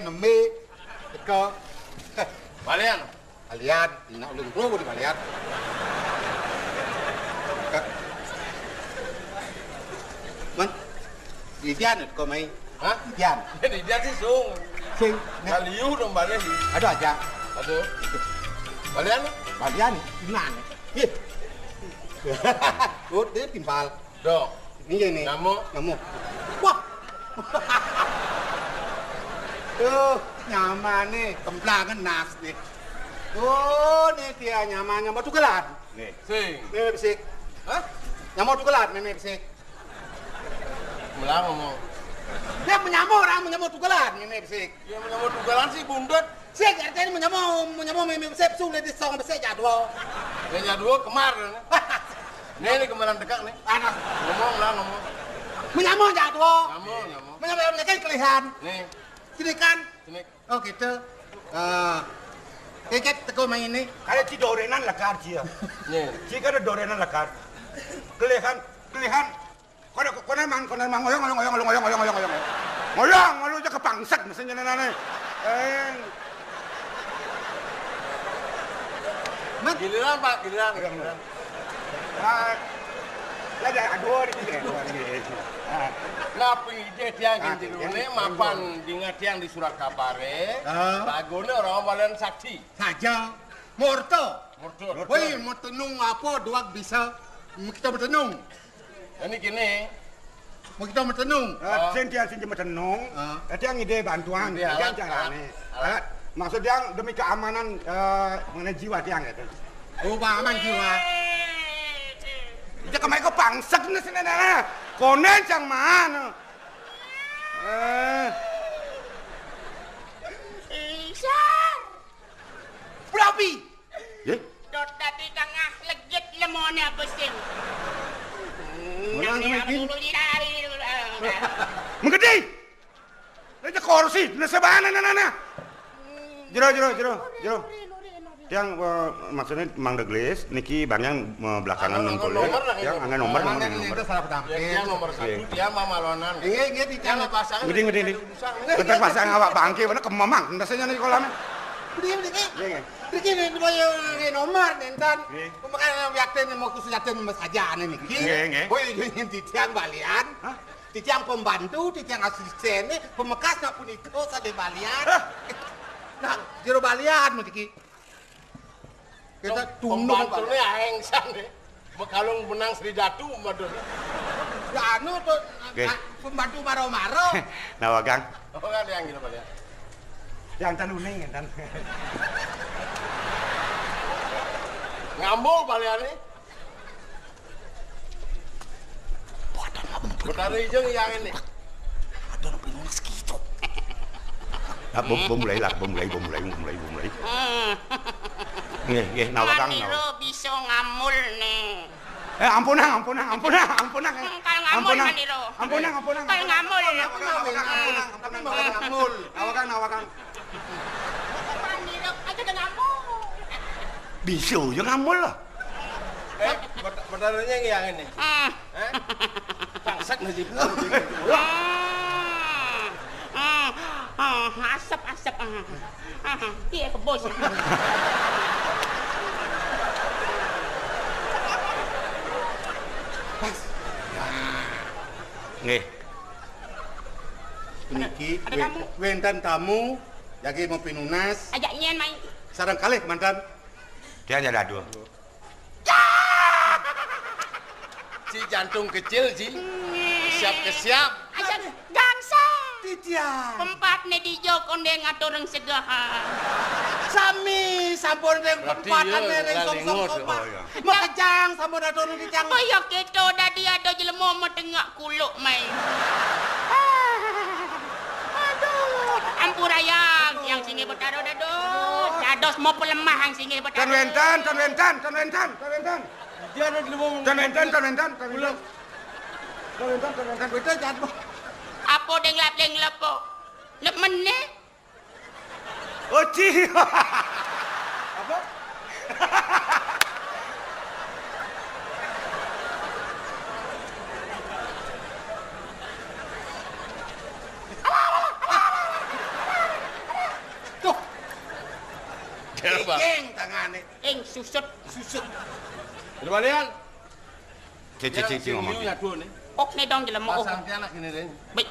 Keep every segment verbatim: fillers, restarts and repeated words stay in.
Nembé, teka. Balian. Balian, nak ulun tuh di balian. Teka. Man, Lidian ko mai. Hah? Lidian. Lidian sih sung. Sing, nah. Kaliu dong balian. Aduh aja. Aduh. Balian? Balian, nah. Ih. Oh, dia timpal. Dok. Ini nih. Nyamuk. Nyamuk. Wah. Tuh, nyaman nih, kemplangan nas nih. Oh, nih dia nyaman, nyamuk tukelan. Nih. Sing. Nih, besik. Hah? Nyamuk tukelan, nih, besik. Melang ngomong. Dia menyamuk, orang menyamuk tukelan, nih, besik. Ya, menyamuk tukelan sih, bundet. Sik, artinya menyamuk, menyamuk, mimi, sik, sulit di song, besik, jadwal. Ya, jadwal kemar. Nih, nih kemarin dekat nih. Anak. Ngomong lah, ngomong. Menyamuk, jadwal. Ngomong, ngomong. Menyamuk, menyamuk, kelihan. Nih. Sini kan? Sini. Oh, gitu. Ah. Tiket teko main ini. Ada ci dorenan lekar, ci ya. Nih. Ci kada dorenan lekar. Kelihan, kelihan. Kono, kono mang, kono mang, ngoyong, ngoyong, ngoyong, ngoyong, ngoyong, ngoyong, ngoyong. Ngoyong, ngoyong aja kepangset mesinnya nana nih. Eh. Mat. Giliran, Pak, giliran. Iya, giliran. Ah, ya, ya, aduh, ini, ini, ini. Ah. Nah, pengide tiang. Ah, gini dulu iya. Nih, mapan dingat tiang di surat kabare. Ah. Lagune orang balian sakti. Saja. Morto. Morto. Woi, mau tenung apa, duak bisa. Kita bertenung. Ini gini. Mau kita metenung. Eh, oh. Sing tiang sing metenung. Ah. Eh, tiang ide bantuan. Ide tiang alat, carane. Alat, alat. Alat. Maksud tiang demi keamanan, eh, mengenai jiwa tiang gitu. Oh, aman jiwa. Dia kemai kok pangset nih sini nih. Konen cang mana? Eh. Isar. Berapi. Ye? Dot tadi tengah legit lemone apa sing? Menang sama Kin. Menggede. Ini kursi, ini sebahanan anak-anak. Jero, jero, jero, jero. Tiang, eh, maksudnya Mang Deglis, niki bang yang, eh, belakangan. Angkat nomor lah, tiang ini. Angkat nomor, nomor, nomor. Itu salah tampil. Ya, tiang nomor satu, iya. Tiang mamalonan. Iya, iya, tiang. Tiang pasang. Gede, gede, gede. Betul pasang awak bangke, mana kemamang, rasanya nih kolamnya. Gede, gede, gede. Iya, iya. Riki nih, boyo, nih, nomor, nentan. Nggih. Pemakanan yang yakin, mau khusus yakin, mas aja aneh nih. Nggih, nggih. Boyo, ini di tiang balian. Hah? Titiang pembantu, titiang asisten, eh, pemekas nak pun ikut sade balian. Hah? Nah, jero balian mesti ki. Kita tunduk pembantu nih aeng san nih. Mekalung benang Sri Datu madun. Ya anu tuh, oke. Nah, pembantu maro-maro. Nah, wagang. Apa kan yang gini, Pak, ya? Yang tan uning, yang tan. Ngambul balian nih. Betara ijeng yang ini. Ada nu pinunas gitu. Ah, bom, bom mulai lah, bom mulai, bom mulai, bom mulai, bom mulai. Nggih, nggih, nawagang, nawagang. Maniro bisa ngamul nih. Eh, ampunang, ampunang, ampunang, ampunang, eh. Kal ngamul, ampunang. Maniro. Ampunang, ampunang. Kal ngamul. Ampunang, ampunang, ampunang. Tapi mau ngamul. Nawagang, nawagang. Maniro aja udah ngamul. Bisa aja ngamul lah. Eh, bet-, betaranya yang ini. Hmm. Eh? Bangsat nasib. Hmm. Hmm. Hmm. Asap, asap. Ah. Ah. Iya, kebos. Pas. Nggih. Puniki ada, ada tamu. Wénten tamu, jagi mau pinunas. Ajak nyén main. Sareng kalih mantan. Dia hanya dadu. Ci jantung kecil, Ci. Siap ke siap. Aja gangsa. Titiang. Pempatné dijok ondé ngaturang segahan. Sami sampun ring. Berarti pempatné iya, ring songsong lingus. Kompak. Oh, iya. Makejang sampun aturang titiang. Kaya kéto dadi ada jelema matengak kuluk main. Aduh, ampurayang yang sini betara dados. Dados mau pelemah yang sini betara. Tan wénten, tan wénten, tan wénten, tan wénten. Dia ada di lubang. Tan wénten, tan wénten, tan wénten. Tan wénten, tan wénten, wénten, jatuh. Apa deng lap, deng lepo? Lep meneh. Oh, ci. Apa? Cicing tangane. Ing susut. Susut. Balian. Cicing, cicing ngomong. Nyatu ne. Ok ne dong jelema, ok. Pasang tiang lagi ne, Ding. Baik.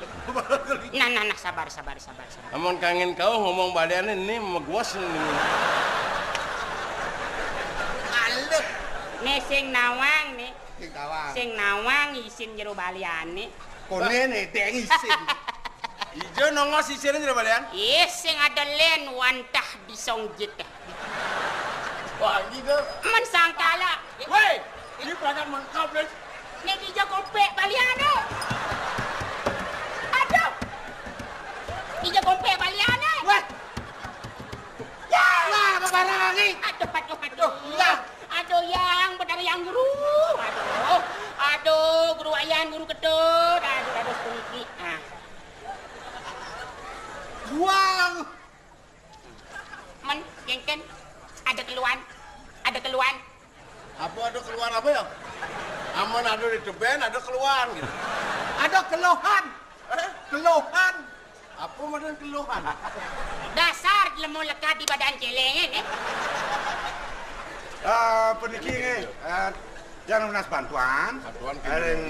Nah, nah, nah, sabar, sabar, sabar, sabar. Amun kangen kau ngomong balian ne, meguas ne. Aluh. Ne sing nawang ne. Sing nawang. Sing nawang isin jero baliane. Kone ne deng isin. Ijo nongos isin jero balian. Ih, sing ada len wantah disong jiteh. Wah, gitu. Men sangkala. Woi, ini peranan mengkap, Len. Nek ija kompek baliane. Aduh. Ija kompek baliane. Wah. Ya. Lah, bebarang lagi. Aduh, aduh, aduh. Lah. Aduh, yang benar yang guru. Aduh. Aduh, guru ayan, guru ketut. Aduh, aduh, sedikit. Ah. Buang. Men, kengken, ada keluhan, ada keluhan. Apa ada keluhan apa ya? Amun ada di teben, ada keluhan gitu. Ada keluhan. Eh? Keluhan. Apa maksud keluhan? Dasar lemu lekat di badan celeng, eh? Eh, puniki nggih, eh, yang nunas bantuan. Bantuan ring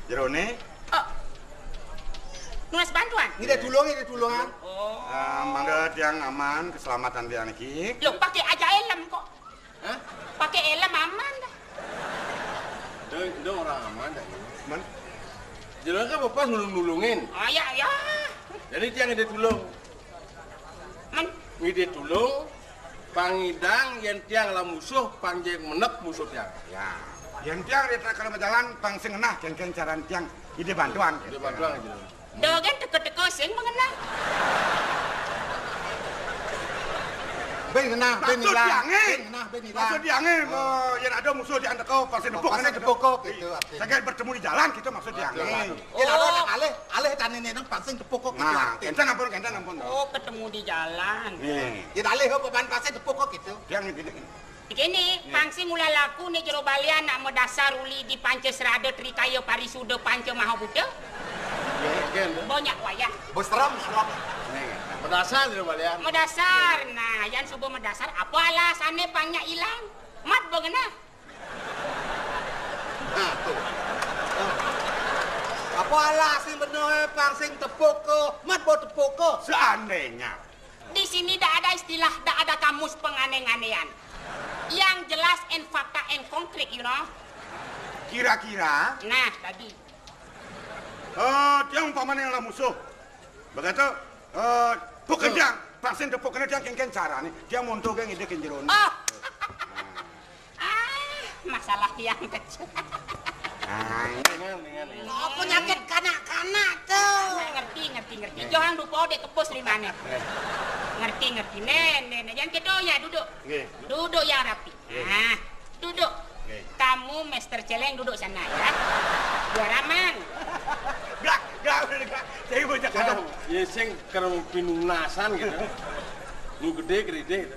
jerone. Oh. Nunas bantuan? Ngide tulung, ngide tulungan. Oh. Eh, mangga tiang aman, keselamatan tiang niki. Loh, pakai aja helm kok. Hah? Pakai helm aman dah. Dong, dong orang aman dah. Man? Jelas kan Bapak nulung-nulungin. Oh, ya, ya. Jadi tiang ngide tulung. Men? Ngide tulung, pang ngidang yen tiang la musuh, pang jeg menek musuh tiang. Ya. Yen tiang rita kalau berjalan, pang sing ngenah, kengken caran tiang ngide bantuan. Ngide bantuan gitu. Dogen teko-teko sing mengenah. Ben ngenah, ben Maksud ilang. Tiange. Ben ngenah, ben ilang. Maksud tiange, eh, yen ada musuh di anteko, pasti nepuk. Pasti nepuk kok, gitu, artinya. Saget bertemu di jalan, gitu maksud tiange. Betul, betul. Yen ada nang alih, alih tane nang pang sing tepuk kok, gitu, Nah, artinya. Kenten ampun, kenten ampun. Oh, ketemu di jalan. Nih. Yen alih kok, pan pasti tepuk kok, gitu. Tiang ngene. Begini, pang sing ulah laku ne jero balian nak madasar uli di Panca Srada Trikaya Parisuda Panca Maha Buddha. Banyak wayah. Bos serem, serem. Nih, madasar jero balian. Madasar. Nah, yan suba madasar, apa alasane pang nyak ilang? Mat bo ngenah. Nah, tuh. Apa alasane benoe pang sing tepuk ko? Mat bo tepuk ko? Seandainya. Di sini dak ada istilah, dak ada kamus penganeh-nganehan. Yang jelas and fakta and konkret, you know. Kira-kira. Nah, tadi. Eh, tiang umpamane la musuh. Begitu, eh, pukul tiang, pang sing tepuk kena tiang kengken carane. Tiang monto ke ngide ke jero. Oh. Ah, masalah yang kecil. Nah, ini, ini, ini. Apa nyakit kanak-kanak tuh? Nah, ngerti, ngerti, ngerti. Nggih. Johan lupa dek kepus limane. Nggih. Ngerti, ngerti. Nen, nen, nen. Yang kedua ya duduk. Nggih. Duduk yang rapi. Nggih. Nah, duduk. Nggih. Kamu Mister Celeng duduk sana ya. Biar aman. Gak, gak, gak. Saya bocah kadang. Ya sing karo pinunasan gitu. Lu gede kredit.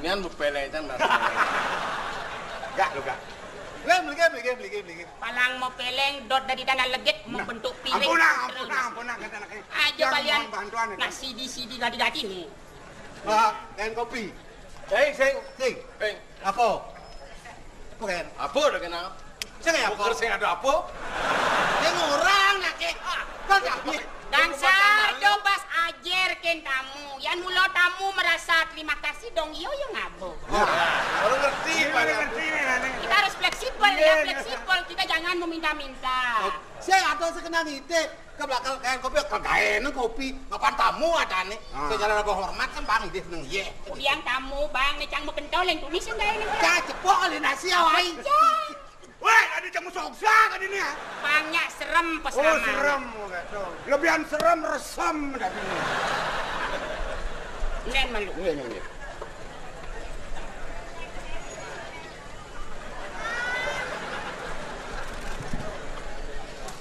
Nian bepelecan. Gak, lu gak. Lem, lem, lem, lem, lem. Palang mau peleng, dot dari tanah legit, mau bentuk piring. Ampun, ampun, ampun, kata anak ini. Aja kalian. Mohon bantuan, ya. Nah, sidi-sidi gadi-gadi nih. Ah, kain kopi. Sing, sing. Sing. Sing. Apa? Apa, Ken? Apa udah kenal? Sing ya, apa? Bukan sing ada apa? Sing orang nak ke. Kan kami. Dangsar, dobas ajer ken tamu. Yan mula tamu merasa terima kasih dong, iyo, iyo ngabo. Nah, orang ngerti, Pak. Ngerti nih, nih. Kita harus fleksibel, iya, ya, iya. Fleksibel. Kita jangan meminta-minta. Saya ada sekenal nitip. Ke belakang kayak kopi, ke gaene kopi, mapan tamu adane. Ah. Secara rasa hormat kan Bang Idis neng ye. Udiang tamu, Bang, ne cang mekentol yang tumis yang gaene. Cah, cepok oleh nasi awai. Weh, ada cang musogsa tadi nih ya. Pangnya serem pas. Oh, serem, gitu. Lebihan serem, resem tadi nih. Nen malu. Iya, iya, iya.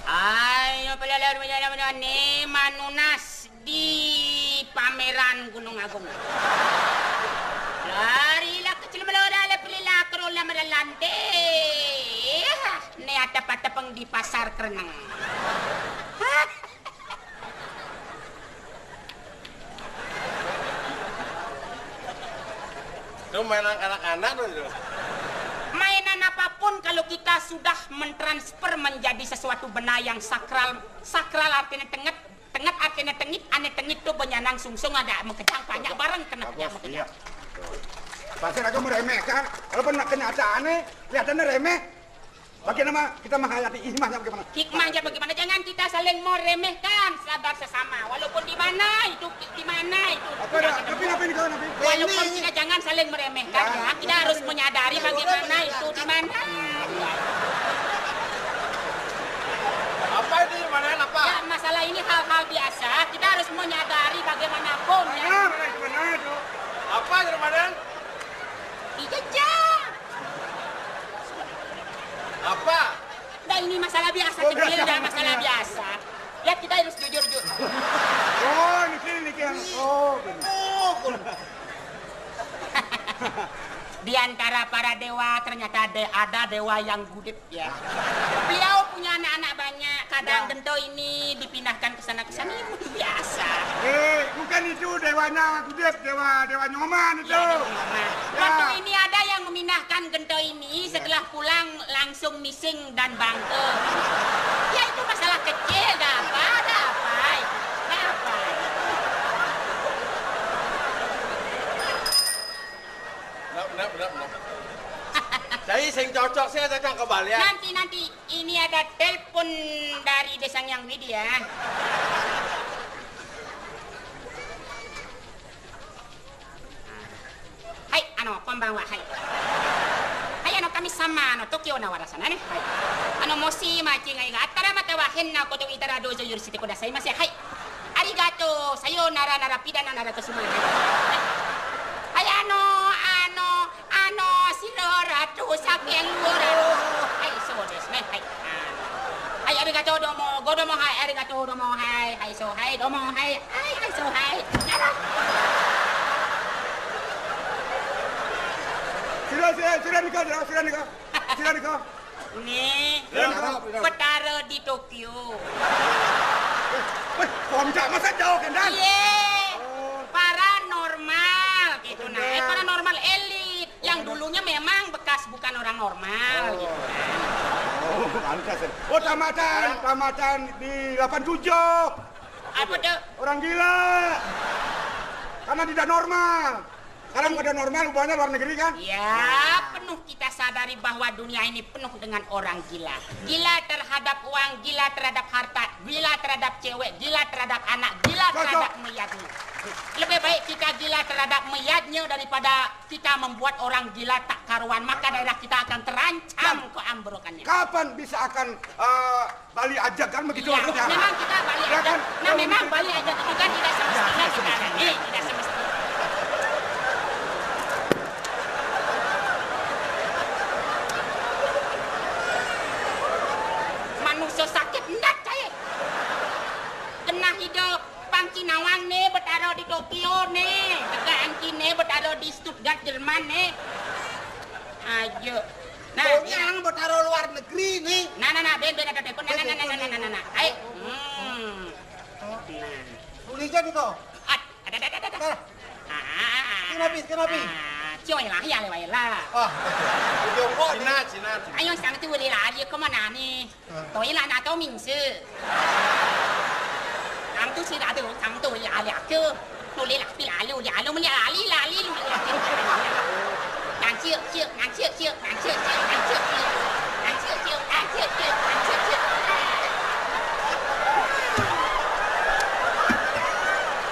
Ayo, pelala rumah jalan mana ni, manunas di pameran Gunung Agung. Larilah kecil melora, le pelila kerola merelante. Ne atap-atapeng di pasar kereneng. Itu mainan kanak-kanak tuh itu. Mainan apapun kalau kita sudah mentransfer menjadi sesuatu benda yang sakral, sakral artinya tenget, tenget artinya tengit, ane tengit tuh benyanang sungsung ada mengkejang banyak bareng kena kejang mengkejang. Iya. Pasti aku meremehkan, walaupun kenyataannya kelihatannya remeh. Bagaimana kita menghayati hikmahnya bagaimana? Hikmahnya bagaimana? Jangan kita saling meremehkan sadar sesama. Walaupun di mana itu, di mana itu. Apa ada? Tapi apa ini kau nanti? Walaupun kita jangan saling meremehkan ya. Kita harus menyadari bagaimana itu di mana. Apa itu di mana apa? Ya, masalah ini hal-hal biasa. Kita harus menyadari bagaimanapun ya. Mana? Mana itu? Apa itu mana? Dijejak. Apa? Nah, ini masalah biasa, oh, kecil biasa. Dah, masalah biasa. Ya, kita harus jujur, jujur. Oh, ini sini nih yang. Oh, benar. Di antara para dewa ternyata de ada dewa yang gudip ya. Beliau punya anak-anak banyak. Kadang gento ini dipindahkan ke sana ke sana, ya. Itu biasa. Eh, bukan itu dewanya gudip, dewa dewa Nyoman itu. Ya, dewa Nyoman. Ya. Waktu ini ada yang memindahkan gento ini, setelah pulang langsung missing dan bangke. Ya itu masalah kecil, dah apa, dah apa, dah apa. Benar, benar, benar, benar. Saya sing cocok, saya cocok kebalian. Nanti, nanti. Ini ada telepon dari Desa Nyang Widi ya. Hai, ano, konbanwa, hai. Hai, ano, kami sama, ano, Tokyo na warasana ne. Hai. Ano, mosi machi ngai ga atara mata wa henna koto itara dozo yorishite kudasai mase. Hai. Arigato, sayonara, nara pidana, nara to sumaga. Hai, ano, ano, ano, silora to saken lora. Hai, so desu ne. Hai. Hai, arigato, domo, go domo, hai, arigato, domo, hai, hai, so, hai, domo, hai, hai, hai, so, hai. Nara. Sudah, sudah, sudah nikah, sudah, sudah nikah. Sudah nikah. Nih, ya, betara di Tokyo. Weh, Komja, masa jauh kan, Dan? Iya. Oh. Paranormal gitu, nah. Eh, paranormal elit. Yang dulunya memang bekas bukan orang normal gitu kan. Oh, pantas ya. Oh, tamatan, tamatan di delapan tujuh. Apa tuh? Orang gila. Karena tidak normal. Sekarang pada normal, hubungannya luar negeri kan? Ya, penuh kita sadari bahwa dunia ini penuh dengan orang gila. Gila terhadap uang, gila terhadap harta, gila terhadap cewek, gila terhadap anak, gila terhadap meyatnya. Lebih baik kita gila terhadap meyatnya daripada kita membuat orang gila tak karuan. Maka daerah kita akan terancam keambrokannya. Kapan bisa akan, eh, Bali aja kan begitu harusnya. Iya, memang kita Bali aja. Ya kan? Nah, memang Bali aja itu kan tidak semestinya kita ini, tidak semestinya. Manusia sakit ndak, cai. Genah hidup, pangki nawang ne betaro di Tokyo ne, tegak angki ne betaro di Stuttgart, Jerman ne. Aja. Nah, pokoknya yang betaro luar negeri nih. Nah, nah, nah, ben, ben, ada telepon. Nah, nah, nah, nah, nah, nah, nah, nah. Ayo. Hmm. Nah. Tulis aja tuh. Ah, ada, ada, ada, ada. Nah. Ah, ah, ah, ah. Kenapa, kenapa? Ah, cioi lah, ya, lewat lah. Ah, betul. Cina, Cina, Cina. Ayo, sang tu boleh lah, dia ke mana ni? Toilet nak tahu mingse. Ang tu sila tu, ang tu ya, ya ke. Nuli lah, pila lu, ya lu, meli lali, lali, lu. Nang ciek, ciek, nang ciek, ciek, nang ciek, ciek, nang ciek, ciek. Nang ciek, ciek, nang ciek, ciek, nang ciek, ciek.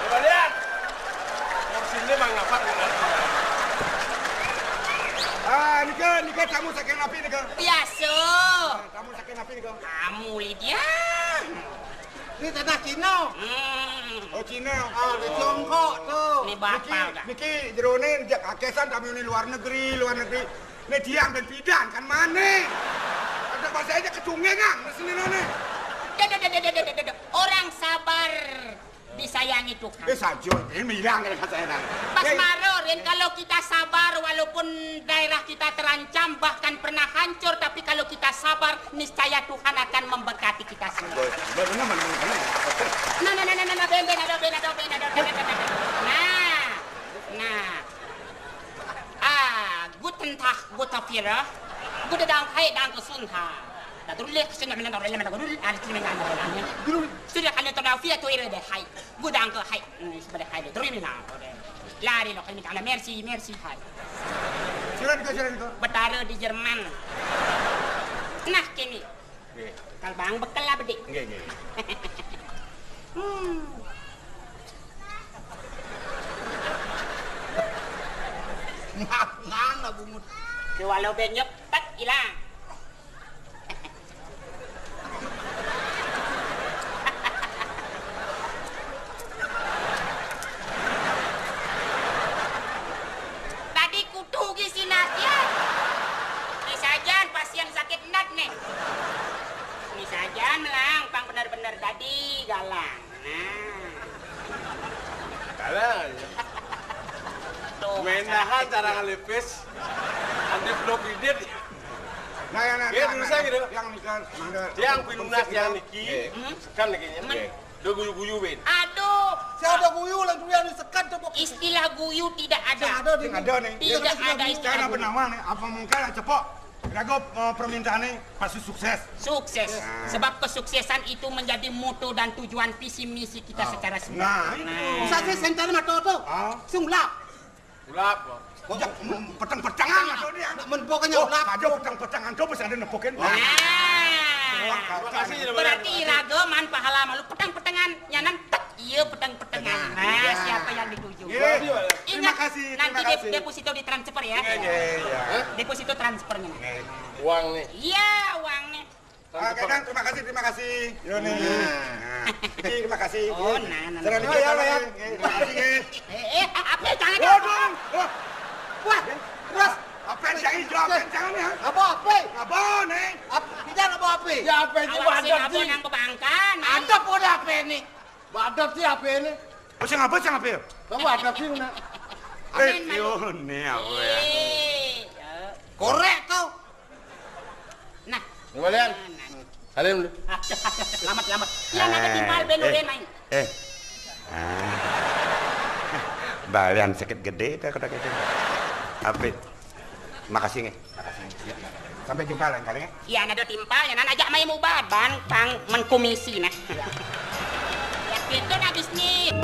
Kembalian. Yang sini mah ngapa? Ah, nika, nika tamu saking napi nika? Biasa. Tamu saking napi nika? Tamu Lydia. Ini tanah Cina. Hmm. Oh, Cina. Ah, di Tiongkok tu. Ini bapak niki, dah. Niki jerone jak akesan tamu ini luar negeri, luar negeri. Ini tiang dan pidan kan mana? Ada bahasa aja kecungengan di sini none. Dah, dah, dah, dah, dah, dah, dah, dah. Orang sabar disayangi Tuhan. Eh, saja, ini hilang kan kata saya. Pas maro, Rin, kalau kita sabar, walaupun daerah kita terancam, bahkan pernah hancur, tapi kalau kita sabar, niscaya Tuhan akan memberkati kita semua. Benar, benar, benar, benar. Nah, nah, nah, nah, nah, nah, ben, ben, ada, ben, ada, ben, ada, ben, ada, ben, ada. Nah, nah. Ah, Tafira, gu da dang hai dang ke sun ha. Da dulu le ke sengak menang dulu le menang dulu, ada sini menang dulu. Dulu sudah kali tu dah fia tu ira deh hai. Gu dang ke hai, hmm, sebagai hai deh. Terus menang dulu deh. Lari lo kami kala mercy, mercy hai. Silakan kau, silakan kau. Betara di Jerman. Nah, kini. Nggih. Kal bang bekel lah bedik. Nggih, nggih. Hmm. Mana bungut? Ke walau benyep, tak hilang. Tadi kutu gi si Nasian. Ni sajan pasien sakit endat nih. Ni sajan melang pang bener-bener tadi galang. Nah. Galang. Tuh, main masalah nahan kecil. Cara ngelipis. Andi belum kredit. Nah, yang, yang, ya, yang, dulu saya yang, gitu. Yang nikah, mangga. Dia yang pinunas, yang niki. Nggih. Hmm? Kan niki, ya? Men- Nggih. Do guyu-guyu, Ben. Aduh. Saya ada guyu lah, guyu yang disekat tuh, Bok. Istilah guyu tidak ada. Tidak ada, Ding. Tidak ada, nih. Tidak ada istilah guyu. Saya ada penawar nih, apa mungkin cepok? Lagu, eh, permintaan nih pasti sukses. Sukses. Nah. Sebab kesuksesan itu menjadi moto dan tujuan visi misi kita secara semua. Nah, itu. Nah. Bisa sih sentar mata tuh. Ah. Sulap. Sulap, Bok. Ya, peteng-petengan atau dia? Men pokoknya sulap. Aja peteng-petengan tuh bisa ada nepukin. Nah. Terima kasih, terima kasih. Berarti iraga man pahala malu peteng-petengan nyanan tek iya peteng-petengan. Nah, iya. Siapa yang dituju? Iya. Terima kasih, terima kasih. Ingat, nanti dep-, deposito ditransfer ya. Iya, iya, iya. Hah? Deposito transfernya. Iya. Uang nih. Iya, uangnya. Ah, Kakang, terima kasih, terima kasih. Yo nih. Nah. Nah, iki terima kasih. Oh, nah, nah, nah. Terima kasih, ya. Terima kasih, nggih. Eh, eh, apa jangan. Waduh. Wah. Wah, terus. Apa yang jangan jawab, jangan ya? Apa, apa? Apa nih? Ap-, kita apa, apa? Ya, apa ini? Awas sih, wadah apa sih? Nang perbankan, nih. Ada pun apa ini? Wadah sih apa ini? Oh, sing apa, sing apa ya? Kamu ada sih, nak? Eh, amin, yo, nih apa ya? Eh, ya. Korek tuh. Nah. Kembalian. Nah, nah. Kalian dulu. Aduh, aduh, aduh, lamat, lamat. Ya, nanti timpal ben eh, udah main. Eh. Ah. Balian sakit gede dah kata gitu. Apik. Makasih, nggih. Makasih. Ya. Sampai jumpa lain kali, nggih. Iya, nado timpal, ya, nan ajak main mubat, ban, pang, menkomisi, nah. Ya. Ya, itu nah bisnis.